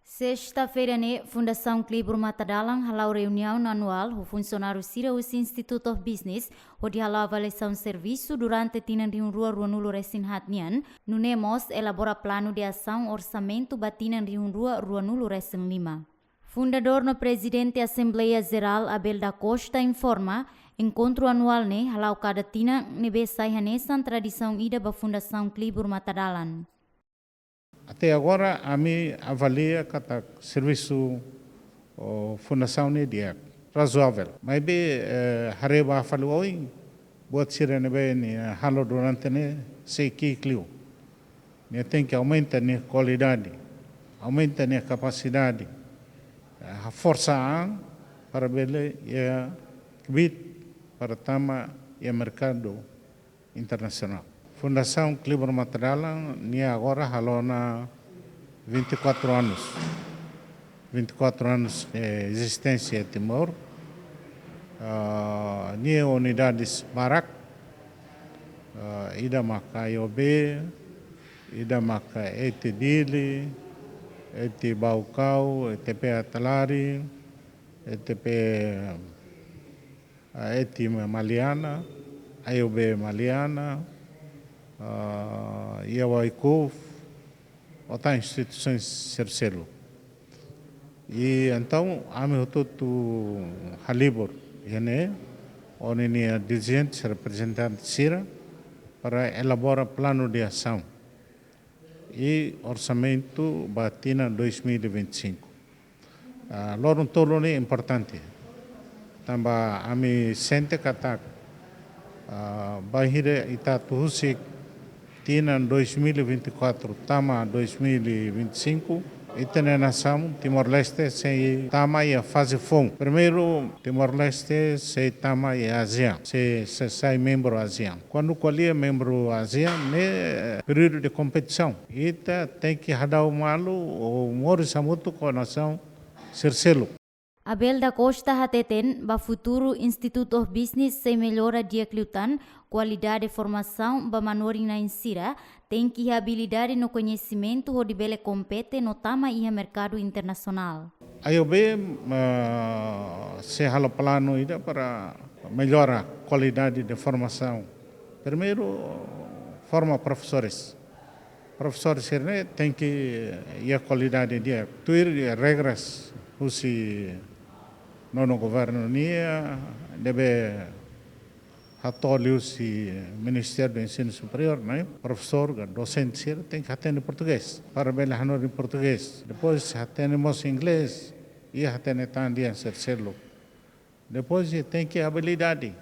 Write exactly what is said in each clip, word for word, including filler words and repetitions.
Sesta-feira ne'e, Fundasaun Klibur Matadalan hala'o reuniaun anuál ho funsionáriu sira husi Institute of Business, hodi hala'o avaliasaun servisu durante tinan rihun rua ruanulu resin haat nian, nune'e mós elabora planu de asaun orsamentu ba tinan rihun rua ruanulu resin lima. Fundadór no Prezidente Asembleia Jerál Abel da Costa informa, enkontru anuál ne'e hala'o kada tinan ne'ebé sai hanesan tradisaun ida ba Fundasaun Klibur Matadalan. Até agora, ami avalia katak servisu, o, fundasaun ne'e di'ak, razoável. Maibé, eh, haree ba fali oin, buat sira ne'ebé nia halo durante ne'e sei ki'ik liu. Nia tenke aumenta nia kualidade, aumenta nia kapasidade, eh, haforsa an para bele iha kbiit para tama iha merkadu internasionál. Fundasaun Klibur Matadalan nia agora halo ona vinte e quatro anos. Vinte e quatro anos de existência em Timor. Ah, nia unidades barak, ah, ida maka A I O B, ida maka E T Dili, E T Baucau, E T P Atalari, E T P, ah, E T Maliana, A I O B Maliana, ah, I A Y Kuf, ho tan instituisoens sira-seluk. I entaun, ami hotu-hotu halibur, iha ne'e, ho ninia dirijente, reprezentante sira, para elabora planu de asaun i orsamentu ba tinan dois mil e vinte e cinco. Ah, loron tolu ne'e importante. Tanba ami sente katak, ah, bainhira ita atu husik tinan dois mil e vinte e quatro tama dois mil e vinte e cinco, ita-nia nasaun Timor-Leste sei tama iha faze foun. Primeiru, Timor-Leste sei tama iha ASEAN, sei, sei sai membru ASEAN. Kuandu ko'alia membru ASEAN, ne'e períodu de kompetisaun. Ita tenke hadau malu, ou moris hamutuk ho nasaun sira-seluk. Abel da Costa hateten, ba futuru Institute of Business sei mellora di'ak liután kualidade formasaun ba manorin-na'in sira, tenke iha abilidade no koñesimentu hodi bele kompete no tama iha merkadu internasionál. A I O B, ah, sei halo planu ida para mellora kualidade de formasaun. Primeiru, forma profesores. Profesór sira-ne'e tenke iha kualidade di'ak. Tuir regras husi nonu governu nian, ne'ebé hato'o liuhusi Ministériu do Ensinu Superiór, ne'e? Profesór ka dosente sira tenke hatene portugés, para bele hanorin portugés. Depois hatene mós inglés, i hatene tan lian sira seluk. Depois tenke abilidade,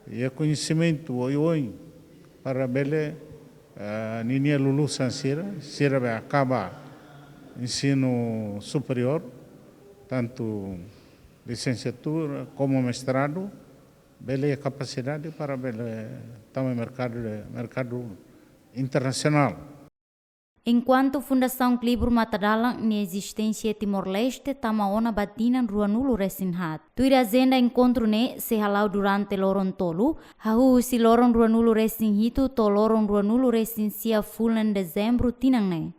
iha koñesimentu oioin para bele, ah, ninia lulusan sira, sira be akaba ensinu superiór, tantu lisensiatura komu mestradu, bele kapasidade para bele tama merkadu, merkadu internasionál. Enkuantu Fundasaun Klibur Matadalan nia ezisténsia Timor-Leste tama ona ba tinan ruanulu resin haat. Tuir ajenda enkontru ne'e sei hala'o durante loron tolu, hahú husi loron ruanulu resin hitu to'o loron ruanulu resin sia fulan Dezembru tinan ne'e.